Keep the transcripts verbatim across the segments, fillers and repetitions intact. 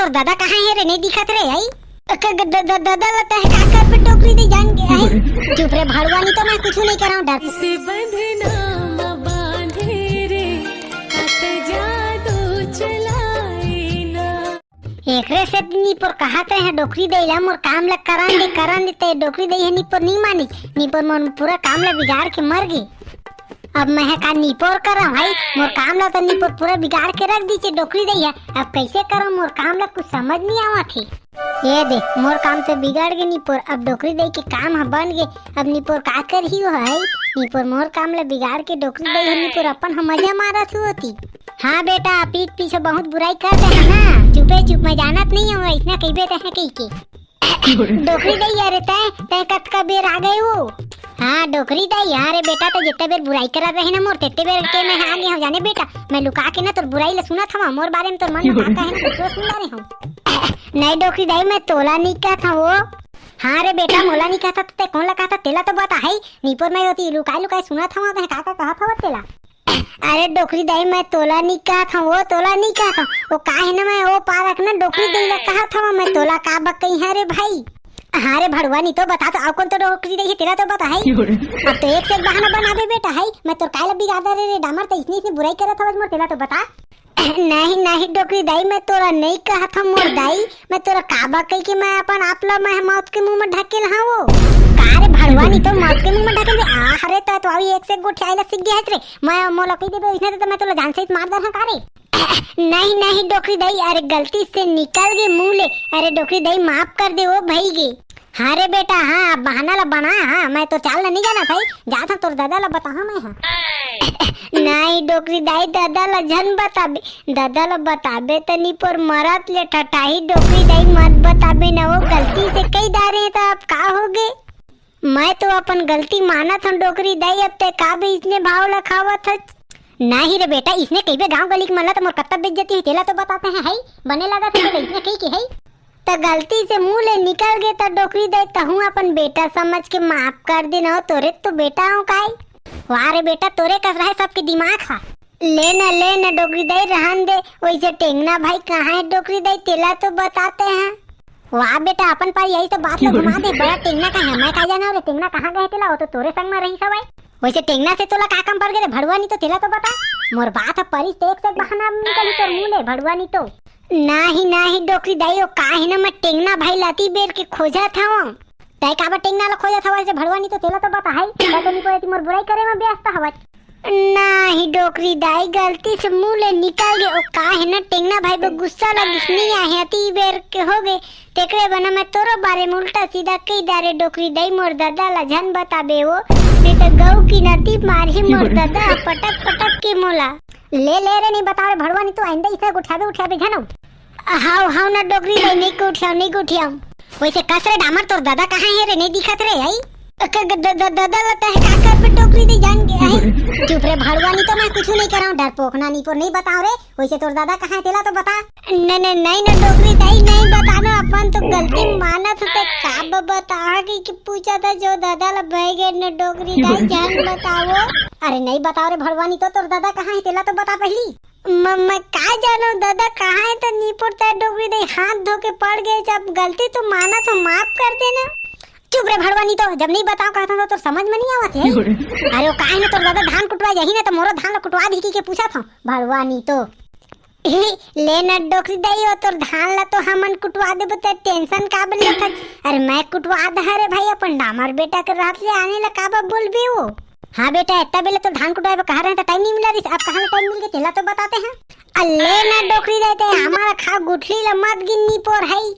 तोर दादा कहाँ हे रे, नहीं दिखत रे, आई? क-, क-, द-, द-, दादा ला तहे का करबे डोकरी दई जान के, आई? चुप रे भड़वा, नहीं तो मैं कुछ नहीं कराऊं, डर। इसे बंधना म बांधे रे, हाथ जादू चलाए ना। एकरे से निपोर कहात रहे डोकरी दई ला, मोर काम ला करन दे, करन दे, ते डोकरी दई हे निपोर नहीं मानिस, निपोर मोर पूरा काम ला बिगाड़ के मर गे। अब मैं ह का निपोर करम भाई, मोर काम ला तो निपोर पूरा बिगाड़ के रख दीचे डोकरी दई ह। अब कैसे करम, मोर काम ला कुछ समझ नहीं आवत हे। ये दे, मोर काम तो बिगड़ गे निपोर, अब डोकरी दई के काम ह बन गे। अब निपोर का करही वो है, निपोर मोर काम ला बिगाड़ के डोकरी दई ह निपोर अपन ह मजा मारत हुई होती। हाँ बेटा, पीठ पीछे बहुत बुराई कर दे है ना, चुपे चुप मैं जानत नहीं हूँ, इतना कहिबे तहे कही के। डोकरी दई, अरे तय, तय कतका बेर आ गए हो? हाँ डोकरी दई, हाँ रे बेटा, तो जितने बेर बुराई करत रहे ना मोर, तेते बेर के मैं आ गए हूँ जाने बेटा। मैं लुका के ना तोर बुराई ला सुनत हूँ, मोर बारे में तोर मन में का का है ना, तो सुन रहे हूँ। नहीं डोकरी दई, मैं तोला नहीं कहत हूँ वो। हाँ रे बेटा, मोला नहीं कहत, ते कौन ला कहत, तेला तो बता है। निपोर मैं होती लुकाई लुकाई सुनत हूँ, ते का का कहत हूँ तेला। अरे डोकरी दई, मैं तोला नहीं कहत हूँ, वो तोला नहीं कहत हूँ, वो का है ना, मैं वो पारक ना डोकरी दई ला कहत हूँ, मैं तोला का बकई है रे भाई। हाँ रे भड़वा, नहीं तो बता तो, अउ कौन तो डोकरी दई है, तेला तो बता है। अब तो एक से एक बहाना बनाबे बेटा है, मैं तोर काय ला बिगाड़ दे रे, रे डामर, तो इसने इसने बुराई करत हवस मोर, तेला तो बता। नहीं नहीं डोकरी दई, मैं तोला नहीं कहत हूँ मोर दई, मैं तोला का बकई कि मैं अपन आप ला मैं मौत के मुंह में ढकेल हूँ वो। का रे भड़वा, नहीं तो मौत के मुंह में ढकेल बे। आ, अरे तो, तो अभी एक से एक गोठियाई ला सीख गया है रे। मैं मोला कही देबे इसने तो मैं तोला जान से ही मार दे रहा का रे। नहीं नहीं डोकरी दई, अरे गलती से निकल गे मुंह ले। अरे डोकरी दई माफ कर दे वो भई गे। हाँ रे बेटा, हाँ, अब बहाना ला बना, हाँ, मैं तो चाल ला नहीं जाना था, जात हूँ तोर दादा ला बताहा मैं, हाँ। नहीं डोकरी दई, दादा ला झन बताबे, दादा ला बताबे त निपोर मरत ले ठठाही डोकरी दई, मत बताबे ना, वो गलती से कही डारे त अब का हो गे? मैं तो अपन गलती मानत हूँ डोकरी दई, अब ते का भी इसने भाव ला खावत हच? नहीं रे बेटा, इसने कहिबे गांव गली के मन ला तो मोर कत्ता बेइज्जती हुई, तेला तो बताते हैं, है? बने लगा थे बोले, इसने कही कि है? त गलती से मुंह ले निकल गे त डोकरी दई, तहूँ अपन बेटा समझ के माफ कर दे ना, तोरे तो बेटा हूँ काय? वाह रे बेटा, तोरे कस रहे सबके दिमाग हा। ले न, ले न डोकरी दई, रहन दे। वैसे टेंगना भाई कहाँ है डोकरी दई, तेला तो बताते हैं। वाह बेटा, अपन पर यही तो बात ला घुमा दे, बड़ा टेंगना का है, मैं का जाना रे, टेंगना कहाँ गए तेला, वो तो तोरे संग में रही सवाई। वैसे टेंगना से तोला का काम पड़ गए रे भड़वा, नहीं तो तेला तो बता। मोर बात ह परिस ते एक से एक बहाना निकली तोर मुंह ले भड़वा, नहीं तो। नाही, नाही, डोकरी दाई, ओ का हे ना, मैं टेंगना भाई लाती बेर के खोजत हवं। तै काबर टेंगना ल खोजत हवस रे भड़वा, नी तो तेला तो बताहई, तै तो निपोर एती मोर बुराई करे म व्यस्त हवस। नाही, डोकरी दाई, गलती से मुंह ले निकल गे। ओ का हे ना, टेंगना भाई बर गुस्सा लगिस, नी आहे, अति बेर के हो गे, तेकरे बर ना मैं तोरो बारे म उल्टा सीधा कही डारे, डोकरी दाई, मोर ददा ल झन बताबे ओ, नी तो गऊ की नती मारही मोर ददा, पटक पटक के मोला। ले, ले रे, नहीं बताओ रे भड़वा, नी तो आइंदा इसे उठाबे, उठाबे झन। हाव, हाव ना डोकरी दाई, नहीं उठियाव, नहीं उठियाव। वैसे कस रे डामर, तोर दादा कहाँ हे रे, नहीं दिखत रे, आई? क-, क-, द-, द-, दादा ल तहे का करबे डोकरी दाई जान के, आई? चुप रे भड़वा, नी तो मैं कुछ नहीं कराऊं, डरपोक ना निपोर, नहीं बताओ रे। वैसे तोर दादा कहाँ हे, तेला तो बता। न-, न-, नहीं ना डोकरी दाई, नहीं बताना, अपन तो गलती मानत हते, का ब-, बता कि, कि पूछा था जो दादा ल बह गए न डोकरी दाई, जान बताओ। अरे नहीं बताओ रे भड़वा, नी तो तोर दादा कहाँ हे, तेला तो बता पहली। म-, मैं का जानव ददा, कहाँ हे त निपोर तै डोकरी दाई, हाथ धो के पड़ गए, जब गलती तो मानत हंव, माफ कर देना। चुप रे भड़वा, नी तो जब नहीं बताओ कहत हंव तो तोर समझ में नहीं आवत हे। अरे ओ का हे ना, तोर ददा धान कुटवा जाही ना, त मोरो धान ल कुटवा दिही के पूछत हंव भड़वा, नी तो। ले ना डोकरी दाई, ओ तोर धान ल तो हमन कुटवा देबो, त tension काबर लेथस? अरे मैं कुटवा दहा रे भाई, अपन डामर बेटा के रहत ले आने ल काबर बोलबे ओ? हाँ बेटा, एत्ता बेले तो धान कुटवाए बर कहा रहे त time नहीं मिला रिस, अब कहाँ ले time मिल गे, तेला तो बताते हैं। अल्ले ना डोकरी दाई, तै हमारा खा गुठली ल मत गिन निपोर हई।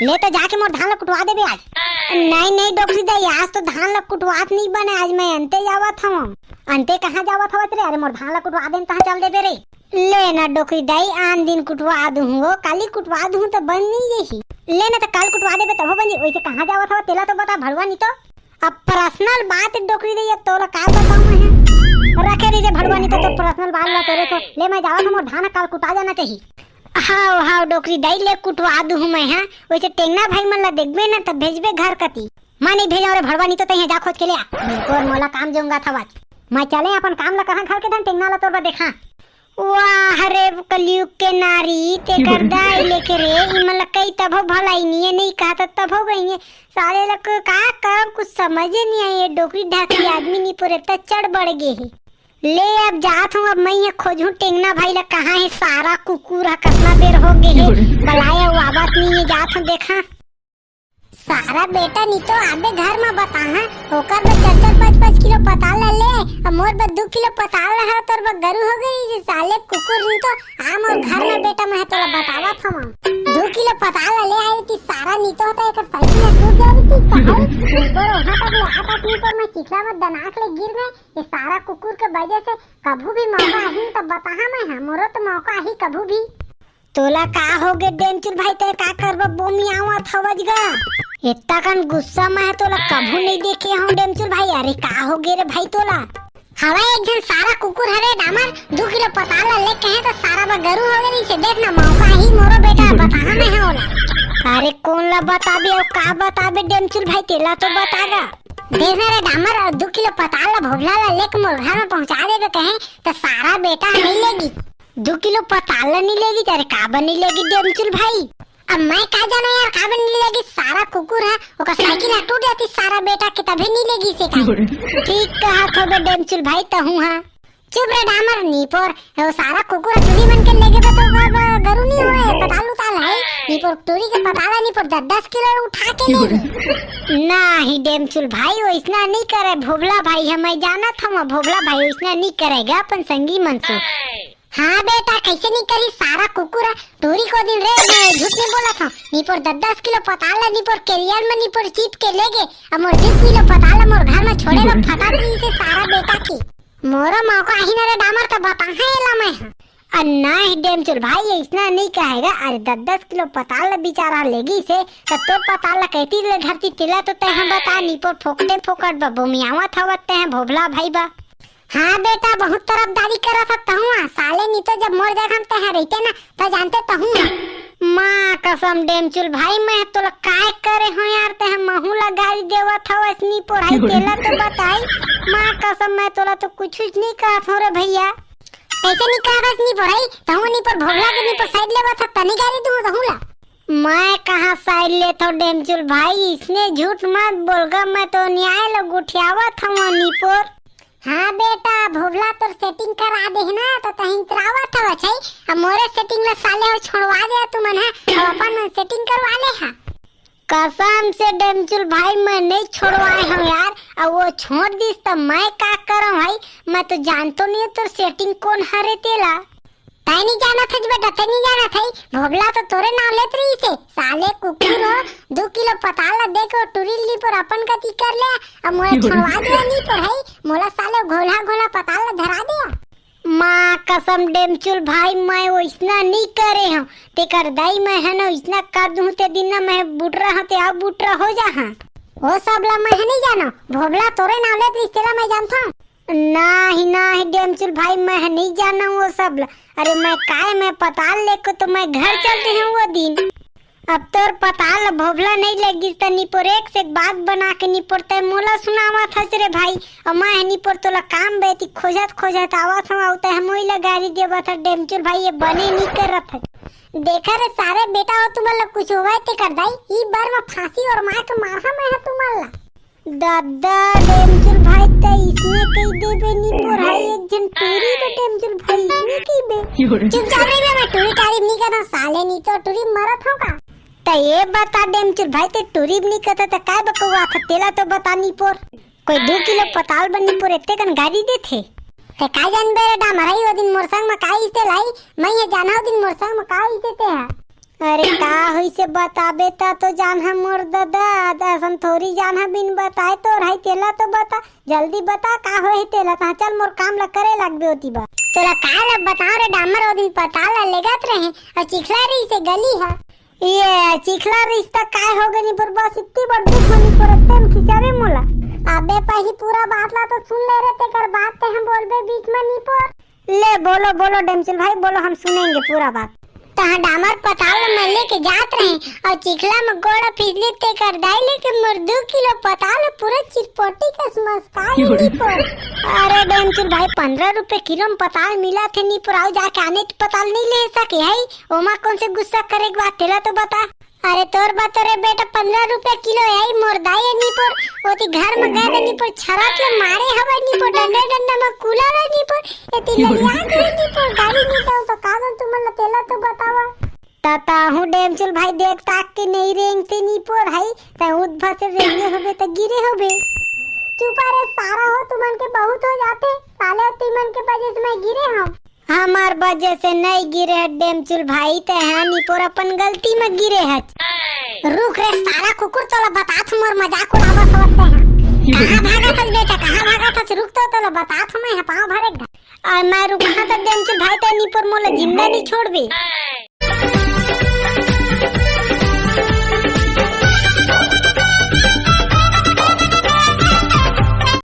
ले तो जाके मोर धान ल कुटवा देबे आज। नहीं, नहीं डोकरी दाई, आज तो धान ल कुटवात नहीं बने, आज मैं अंते जावत हवं। अंते कहाँ जावत हवस रे? अरे मोर धान ल कुटवा देन तहाँ चल देबे रे। ले ना डोकरी दाई, आन दिन कुटवा दूहूँ, ओ काली कुटवा दूहूँ त बन नहीं जही। ले ना त काल कुटवा देबे तभो बन जही। वैसे कहाँ जावत हवस तेला तो बता भड़वा, नी तो। अब personal बात डोकरी दाई, अब तोला का बताऊं मैं? रखे रही रे भड़वा, नी तो तोर personal बात ला तोरे से। ले मैं जावत हंव, मोर धान काल कुटा जाना चाहिए। हाव, हाव डोकरी दाई, ले कुटवा दूहूँ मैं, हाँ। वैसे टेंगना भाई मन ला देखबे ना त भेजबे घर कती। मैं नहीं भेजाव रे भड़वा, नी तो तैं जा खोज के ले आ। तोर मोला काम जोंगा थवच। मैं चले अपन काम ला कहाँ, घर के धन टेंगना ला तोर बर देखा। वाह रे कलयुग के नारी, तेकर दाई लेके रे, ई मन ल कही तभो भलाई नहीं है, नहीं कहा त तभो गई है। साले ल क-, का करब, कुछ समझे नहीं आए, ये डोकरी ढाकरी आदमी नहीं पुरे त चढ़ बढ़ गे हे। ले अब जात हूँ, अब मैं ये खोजहूँ टेंगना भाई ला, कहाँ है सारा कुकुर ह, कतना बेर हो गे हे, बलाए अउ आवत नहीं है, जात हूँ देखा। सारा बेटा नी तो आबे घर में बताहा, ओकर बर चार चार पाँच पाँच किलो पताल ला ले, अब मोर बर दू किलो पताल रहा, तोर बर गरु हो गई, ये साले कुकुर नी तो आ मोर घर में बेटा, मैं तोला बतावत हूँ, दू किलो पताल ला ले आए कि सारा नी तो होता, एक साइकिल में टूट जावे कि कहाई, ऊपर वहाँ तक ले आता कि ऊपर मैं चिखला में दनाक ले गिर गए, ये सारा कुकुर के वजह से कभू भी मौका आही त बताहा मैं, हाँ, मोरो तो मौका आही कभू भी। तोला का हो गे डेमचुल भाई, ते का करबो बोमी आवत हवज गा? इतना कन गुस्सा में है, तोला कभू नहीं देखे हूँ डेमचुल भाई। अरे का हो गे रे भाई तोला? हवा एक झन सारा कुकुर हरे डामर, दू किलो पताल ला ले कहे तो सारा बर गरु हो गई से। देख ना मौका ही मोरो बेटा बताहा मैं है ओला। अरे कौन ला बताबे अउ का बताबे डेमचुल भाई, तेला तो बता गा। देख ना रे डामर, दू किलो पताल ला भोभला ला लेके मोर घर में पहुंचा देबे कहे तो सारा बेटा नहीं लेगी। दू किलो पताल ला नहीं लेगी, अरे का बर नहीं लेगी डेमचुल भाई? अब मैं का जानो यार, का बर नहीं लेगी, सारा कुकुर है, ओकर साइकिल ह टूट जाती सारा बेटा के, तभे नहीं लेगी से का। ठीक कहा थो बे डेमचुल भाई तहूँ हा। चुप रे डामर नीपोर, वो सारा कुकुर टूरी मन के लेगे बे तो ग-, ग-, गरु नहीं होए, पताल उताल है, नीपोर टूरी के पताल है, नीपोर दस दस किलो उठा के ले। नहीं डेमचुल भाई, वो इसना नहीं करे भोभला भाई, हम जाना था वो भोभला भाई इसना नहीं करेगा अपन संगी मन से। हाँ बेटा, कैसे नहीं करी सारा कुकुर है, टूरी को दिन रे, मैं झूठ नहीं बोला था, नीपोर दस दस किलो पताल है, नीपोर कैरियर में नीपोर चीप के लेगे, अब मोर दू किलो पताल मोर घर में छोड़े ला फटा दी से सारा बेटा की। मोरो मौका आही ना रे डामर, तो बताहा एला मैं हा। अ, नहीं डेमचुल भाई, ये इसना नहीं कहेगा। अरे दस दस किलो पताल ला बेचारा लेगी से, तो तोर पताल ला कहती ले धरती तेला तो तय हम बता नीपोर फोकटे फोकट बा, बोमियावत हवत तय भोभला भाई बा। हाँ बेटा, बहुत तरफदारी करत हत तहुआ, साले नी तो जब मोर जगह में तय रहते ना, तो जानते तहुआ। माँ कसम डेमचुल भाई, मैं तोला काय करे हो यार, तय महू ला गाली देवत हव, असनी पोरहाई तेला तो बताई। माँ कसम, मैं तोला तो कुछ नहीं कहत हो रे भैया। कैसे नहीं कहत हस नी पोरहाई? तहूँ नी पर भोगला के नी पर साइड लेवत हस, तनी गाली दूँ तहूँ ला। मैं कहाँ साइड लेत हो डेमचुल भाई, इसने झूठ मत बोल गा, मैं तो न्याय ला गुठियावत हूँ नी पर। हाँ बेटा, भोभला तोर सेटिंग करा दे है ना, तो तहीं करावत हव छै। अब मोरे सेटिंग ला साले हो छोड़वा दे तुमन है, अब अपन मन सेटिंग करवा ले हा। कसम से डेमचुल भाई, मैं नहीं छोड़वाए हूँ यार। अब वो छोड़ दिस त मैं का करम भाई, मैं तो जानतो नहीं तोर सेटिंग कौन हरे तेला। तै नहीं जाना था बेटा, तै नहीं जाना था। भोभला तो तोरे नाम लेत रही से, साले कुकुर हो, दू किलो पताल ला दे के वो टुरी ली पर अपन गति कर ले, अब मोला छोड़वा दे नहीं पर है, मोला साले घोला घोला पताल ला धरा दे। माँ कसम डेमचुल भाई, मैं वैसना नहीं करे हूँ। तेकर दाई मैं है ना, वैसना कर दूँ ते दिन ना मैं बुटरा हूँ, ते अब बुटरा हो जा हाँ। वो सब ला मैं नहीं जानो, भोभला तोरे नाम लेत रही तेला मैं जानता हूँ। नाही, नाही, डेमचुल भाई, मैं नहीं जाना वो सब ला। अरे, मैं काय, मैं पताल लेके तो मैं घर चलते हैं वो दिन। अब तोर पताल भोभला नहीं लगी, त निपोर एक से एक बात बना के निपोर तय मोला सुनावा था रे भाई। और मैं निपोर तोला काम बेती खोजत खोजत आवत हूँ, आऊ तय हम वही ला गारी देवा था, डेमचुल भाई, ये बने नहीं करत है। देखा रे सारे बेटा हो, तुम्हारा कुछ हुआ है ते कर दाई, ई बार में फांसी और मार के मारा मैं है तुम्हारा। दादा, डेमचुल भाई, तै इसने कही देबे नी पोरहाई, एक झन टूरी बे डेमचुल भाई, इसने कही बे। चुपचाप रही बे, मैं टूरी टारी नहीं कहता, साले नहीं तो टूरी मरत हो का? तै ये बता डेमचुल भाई, तै टूरी भी नहीं कहता, तै काय बकवास है, तेला तो बता नी पोर। कोई दू किलो पताल बनी पोर, इतने कन गारी देथे। तै काय जान बे रे डामर, आई वो दिन मोर संग में काय इसे लाई, मैं ये जाना वो दिन मोर संग में काय इसे ते है। अरे का होइसे बताबे ता तो जानहा मोर ददा, असन थोरी जानहा बिन बताए तोर है तेला तो बता, जल्दी बता का होए है तेला, तहाँ चल मोर काम ला करे लागबे ओती बा। तोला का ला बताओ रे डामर, ओ दिन पताल ला लेगत रहे और चिखला रही से गली है। ये चिखला रही त काय हो गनी पर बस इतनी बड़ दुख होनी पर एकदम खिंचावे मोला। अबे पही पूरा बात ला तो सुन ले रे, तेकर बात ते हम बोलबे बीच में नी पर। ले बोलो, बोलो डेमचुल भाई, बोलो, हम सुनेंगे पूरा बात। तहाँ डामर पताल ल मैं लेके जात रहें अउ चिखला म गोड़ फिसली, तेकर दाई लेके मोर दू किलो पताल ल पूरा चिरपोटी कस मस्काय निपोर। अरे डेमचुल भाई, पंद्रह रुपया किलो म पताल मिलत हे निपोर, अउ जाके आने पताल नइ ले सके हई, ओमा कौन से गुस्सा करे के बात, तेला तो बता। अरे तोर बा तो रे बेटा, पंद्रह रुपया किलो हे, आई मोर दाई हे निपोर, ओती घर म गए दे निपोर, छरत ले मारे हवय निपोर, डंडा डंडा म कूला रहे निपोर, एती लड़िया के निपोर, गाड़ी निपोर, तो का तुमन ला, तेला तो बतावा। त ताहू डेमचुल भाई देख ताक के नइ रेंगते निपोर हई, त उद्भा से रेंगे होबे त गिरे होबे। चुपा रे सारा हो, तुमन के बहुत हो जाथे, साले तुमन के वजह से मैं गिरे हंव। हमर वजह से नइ गिरे ह डेमचुल भाई, ते ह निपोर अपन गलती म गिरे हच। रुक रे सारा कुकुर, तोला बतात हंव, मोर मजाक उड़ावत हवस ते ह। कहाँ भागत हस बेटा, कहाँ भागत हस? रुक तो, तोला बतात हंव मैं ह पाँव भरे घर। अउ मैं रुकहूं त डेमचुल भाई, ते निपोर मोला जिंदा नइ छोड़बे।